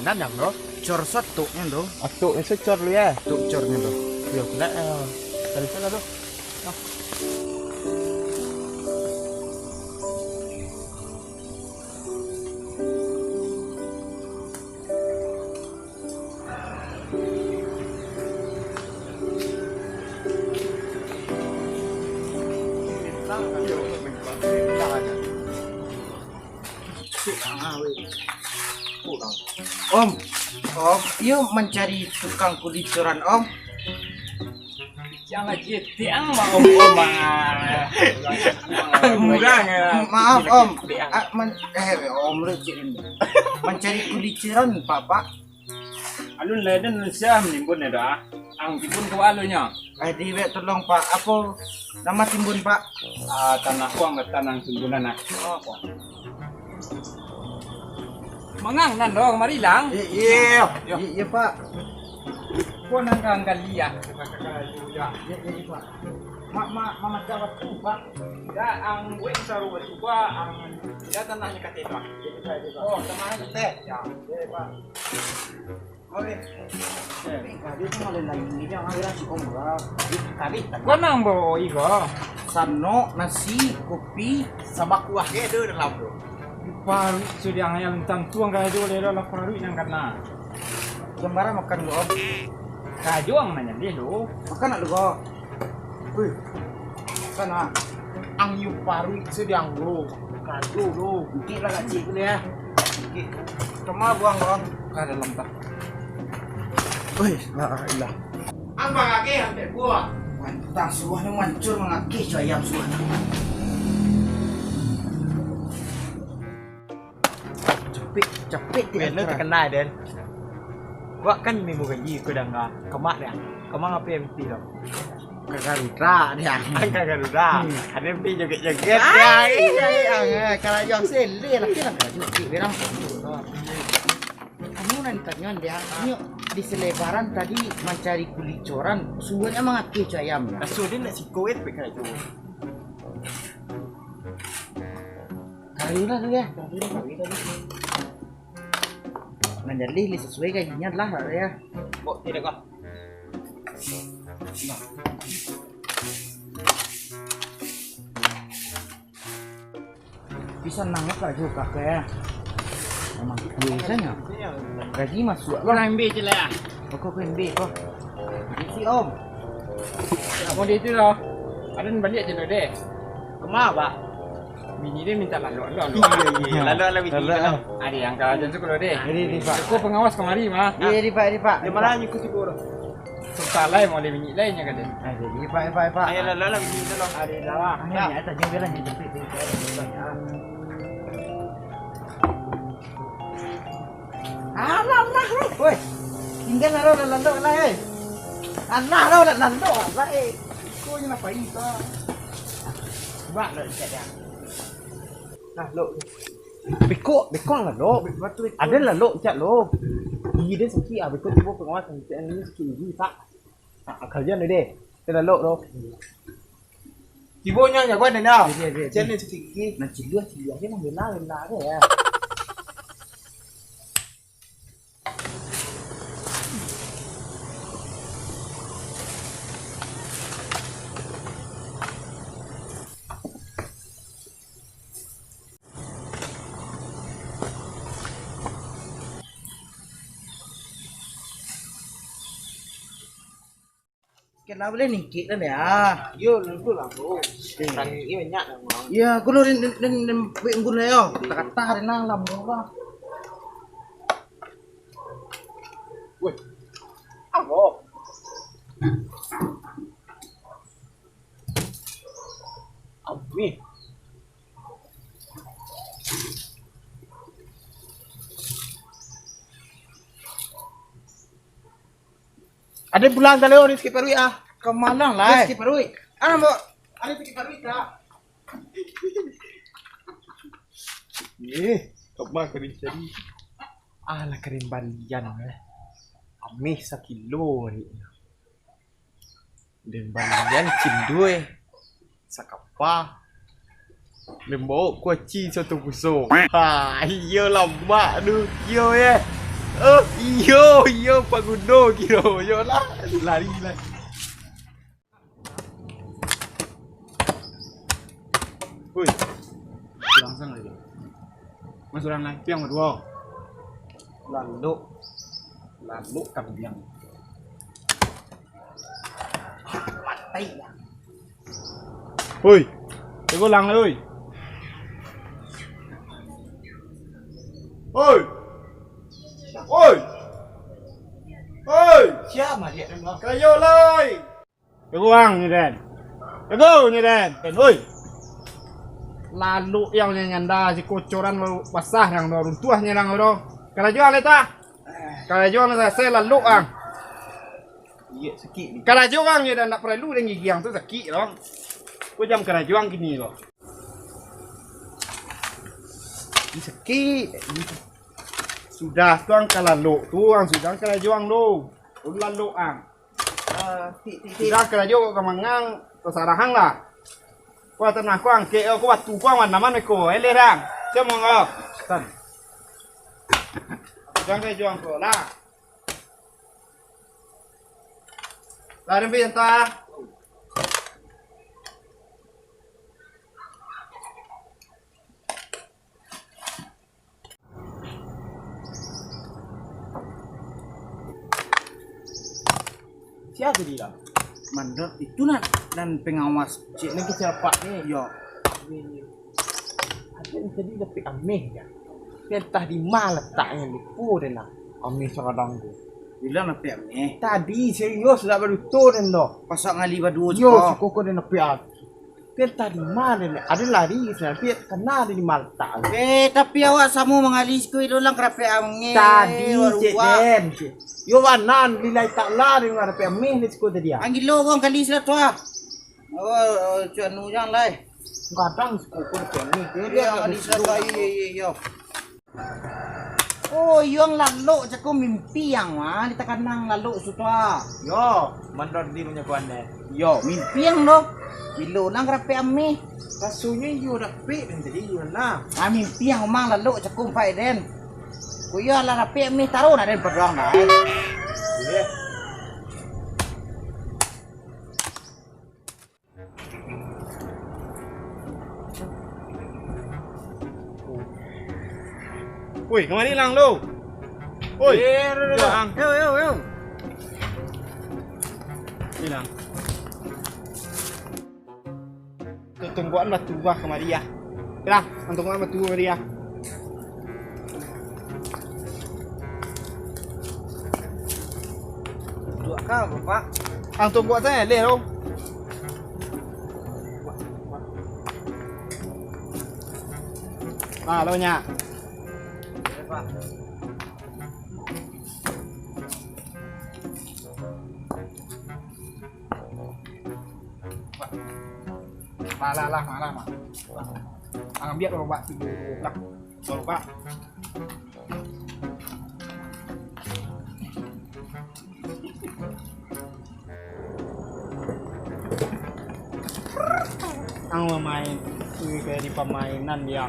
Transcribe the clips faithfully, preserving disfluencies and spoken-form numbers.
Nan yang tu, cor sotok nyo tu. Atuk nyo cor lu ya. Tuk cor nyo tu. Yo, kena, eh, tadi salah tu. Ah. Om, om, iyo mancari tukang kulicoran, om. Jangan jetek ang, Om, Om, ah. Murah, ya. Maaf, Om. Ah, man-, eh, Om, lu cik ini. Mancari kulicoran, Pak, Pak. Alun lai den siah menimbun ya dah. Ang timbun ko alunyo. Eh, di wek tolong, Pak. Apo nama timbun, Pak? Ah, tanah kuang ke tanah timbunan ah. Oh. Mangang nan doh, mari lang. Iya, iya, iya, Pak. Ko nan kang kali ya. Iya, iya, Pak. Mak, mak, mama jawab tu, Pak. Ya, ang wek saru tu, Pak. Ang ya tanahnya kata itu. Oh, tanahnya kata. Ya, iya, Pak. Kami, kami. Kau nang bawa iga? Sanok, nasi, kopi, sama kuah. Dia ada dalam tu. Paruik sudah ayam tantu ang karajo leh lah paruik nang kana. Jam bara makan lu, Om? Karajo ang nanya dia tu. Makan nak lu, Om? Wih, kan ah, ang iyo paruik sadiang lo, kado lo, bukik lah kacik tu ya, bukik. Kama buang lo, ka dalam tak. Wih, lah, lah. Ang bagageh hampir buah. Mantang suah ni mancur mangakeh jo ayam suah ni. Capek, capek. Weh, lu terkenal, Den. Wak kan mimo gaji ko danga. Kemak dia. Kemak apa M P tu? Ka Garuda dia. Ka Garuda. Hmm. Ada M P joget-joget. Ai, ai, ai, kalau yang sele lah, kira lah joget berang. Kamu nan tanyo dia, nyo di selebaran tadi mancari kulicoran, subuahnya mangakeh co ayam. Raso dia nak siko, eh, pek karajo. Kali lah tu ya. Manjalih lih sasuai gajinya lah, ya. Kok tidak kah? Bisa nangis lah juga ke. Memang biasanya. Gaji masuk lah. Kurang ambil je lah. Kok kau ambil kau? Isi, Om. Nak mau dia tu lah. Ada balik je lah deh. Kemana, Pak? Bini dia minta lalok, lalok, lalok. Iya, iya. Lalok, lalok, bini lalok. Ada yang kau ajar tu kalau deh. Jadi, di, Pak. Kau pengawas kemari mah. Iya, di, Pak, di, Pak. Di mana ni kau tidur? Sebentar lah, mau boleh minit lah, nya kata. Ah, jadi, Pak, Pak, Pak. Ayo, lalok, lalok, bini lalok. Ada lalok. Ah, ya, tak jauh lah, jadi. Alah, alah, eh. Woi. Tinggal lah, lah, lah, lah, eh. Alah, lah, lah, lah, lah, eh. Kau ni apa itu? Bak, lah, cak dia. Nah, lo. Bekok, bekok lah, lo. Batu bekok. Ada lah, lo, cak lo. Gigi dia sakit, ah, bekok tiba pengawas, sakit gigi, Pak. Ah, kerja ni deh. Kita lalok tu. Tibo nyo jago ado nyo. Iya, iya, iya. Cen ni sakit gigi. Nan cilua, cilua aja, nan bela, bela aja ya. Kena boleh ningkik kan ya? Yo, tentu lah, bro. Tadi ini banyak lah, bro. Ya, aku lo den, den, den, den, wik nggun lah yo. Kata-kata hari nang lah, bro lah. Woi. Apa? Abih. Ada pulang tadi, oh, dia sakik paruik ah. Kemana lah? Dia sakik paruik. Ah, nampak. Ada sakik paruik tak? Eh, kemana kau cari? Alah, keren balian eh. Ameh sakilo ni. Den balian cindua eh. Sakapa. Den baok kuaci sato puso. Ha, iyo lamak tu. Iyo eh. Oh, iyo, iyo, paguno kiro. Yo lah, lari lah. Woi. Langsung aja. Mas urang lampiang baduo. Lalok. Lalok kambiang. Matai lah. Woi. Tegulang, woi. Woi. Woi. Woi. Sia maliek tu, Bang? Kayo lai. Jago ang nyo den. Jago nyo den. Den, oi. Lalok yang nyanda si kocoran lalu basah nang do runtuah nyo nang do. Karajo ang leta. Karajo ang selesai lalok ang. Iyo, sakik ni. Karajo ang nyo den, ndak paralu den gigi ang tu sakik lo. Ko jam karajo ang kini lo. Ini sakik. Sudah tu ang ka lalok tu, ang sudah ang karajo ang tu. Lalok ang. Ah, ti, ti, ti. Sudah karajo kok ka mangang, tasarah ang lah. Kau tanah kau angkek, kau batu kau manaman ko, eleh dang. Siap monggo. Tan. Sudah karajo ang ko lah. Lah, den pi janta. Sia tadi lah? Mandor itu nan, nan pengawas. Cik ni kecil apak ni. Yo. Ada yang tadi dapik ameh je. Tapi entah di ma letaknyo, lupo den lah. Ameh sakadang tu. Bila dapik ameh? Tadi, serius, ndak baduto den doh. Pasak ngali baduo. Yo, siko. Siko ko den dapik ameh. Tapi entah di ma den, ado lari, tapi kana di ma letak. Eh, tapi awak samo mangali siko, ilo lang karapek ameh. Tadi, cek den, cek. Yo, banan, lillahi ta'ala, den karapek ameh di siko tadi, ah. Ang gilo ko, ang gali siko tu, ah. Oh, oh, cak anu jan lai. Kadang siko ko dapek ameh. Iyo, ang gali siko, iyo, iyo, iyo. Oh, iyo ang lalok cako mimpi ang, wah, di takanang lalok sudah. Yo, mandor di manyakuan deh. Yo, mimpi ang doh. Bilo nang rapek ameh. Rasonyo iyo rapek dan jadi iyo lah. Ah, mimpi ang umang lalok cako pai den. Ko iyo lah rapek ameh taro nak den paduang dah. Iyo. Woi, kamari lang lo. Woi. Eh, aduh, aduh, aduh. Lang. Yo, yo, yo. Ni lang. Tu tungguan batu bah kamari ah. Lah, ang tungguan batu kamari ah. Duak ka, Bapak? Ang tungguak sajo leh tu. Nah, lo nyak. Bapak. Lah, lah, lah, malah, mah. Ang ambiak lobak tu, lah. Lobak. Ang bamain, wih, kayak di pamainan dia.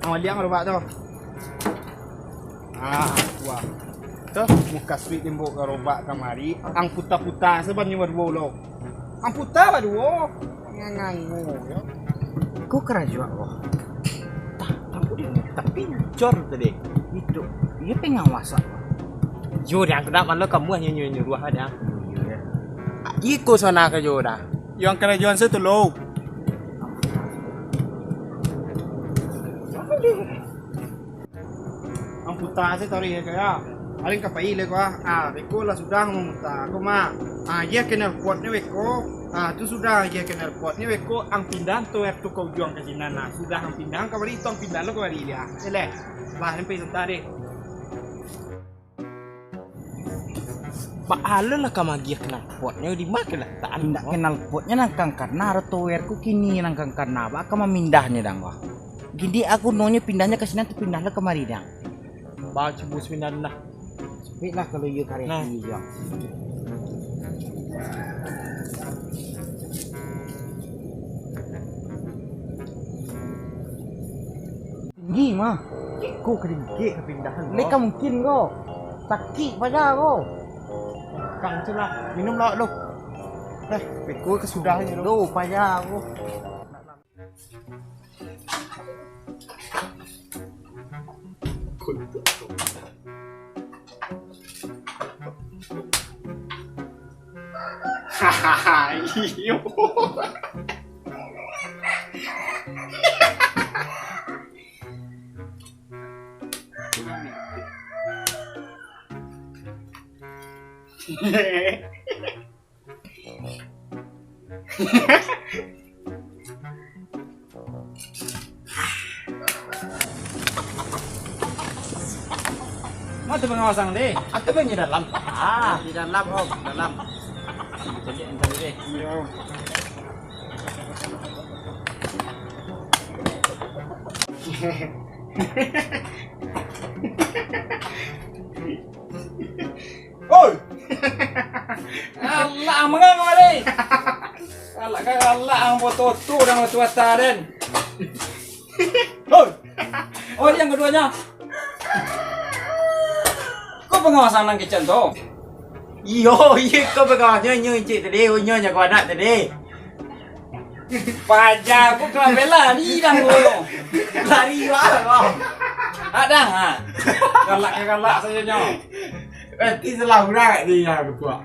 Ang baliak lobak tu. Ah, wah. Tu, muka suik tembok garobak kamari, ang puta-puta sabanyo baduo lo. Ang puta baduo. Ngangango, yo. Ko karajo awak. Tah, tahu deh, tapi cor tadi. Itu, iyo pengawas awak. Yo, dah, aku dak malu kamu nyo nyo nyuruah dah. Iyo, yo. Iko sana karajo dah. Yang karajoan saya tu lo. Ang puta se taruih ko, yo. Paling ka pai le ko, ah. Ah, beko lah sudah mamuta ko, mah. Ah, iyo knalpotnyo beko. Ah, tu sudah iyo knalpotnyo beko, ang pindah toer tu ka ujuang ka sinan, nah. Sudah ang pindah kamari tu, ang pindah lo kamari dia. Eleh. Lah, sampai santa deh. Baa lo lah ka magiah knalpotnyo, di ma ka latakan? Indak knalpotnyo nan ka kana, atau toer ko kini nan ka kana, baa ka mamindahnyo dang, wah? Gin di a gunonyo pindahnyo ka sinan, tu pindah lo kamari dang. Ba, cubo sapindah lah. Sampaik lah kalau iyo kareh. Nah. Iyo. Tinggi mah. Ko ka tinggi ka pindahan. Lai ka mungkin ko. Sakik paja ko. Kang tu lah, minum lah lu. Eh, beko ka sudah ni lu. Lu paja ko. Iyo. Ma tu pengawasan deh? Atau pengen dalam? Ah, di dalam, Om, dalam. Cek tadi deh. Iyo. Oi! Alah, mangang kau ni. Alah, kan alah, ang foto tu dah matu asa den. Oi! Oh, yang keduanya. Kau pengawasan nang kecil tu? Iyo, iyo, kau pengawasan nyo, nyo, cik tadi, nyo, nyo, kau anak tadi. Paja aku ka lari dah dulu. Lari lah kau. Ada ha. Galak ka galak sajo nyo. Berarti salah urang ni yang berkuah.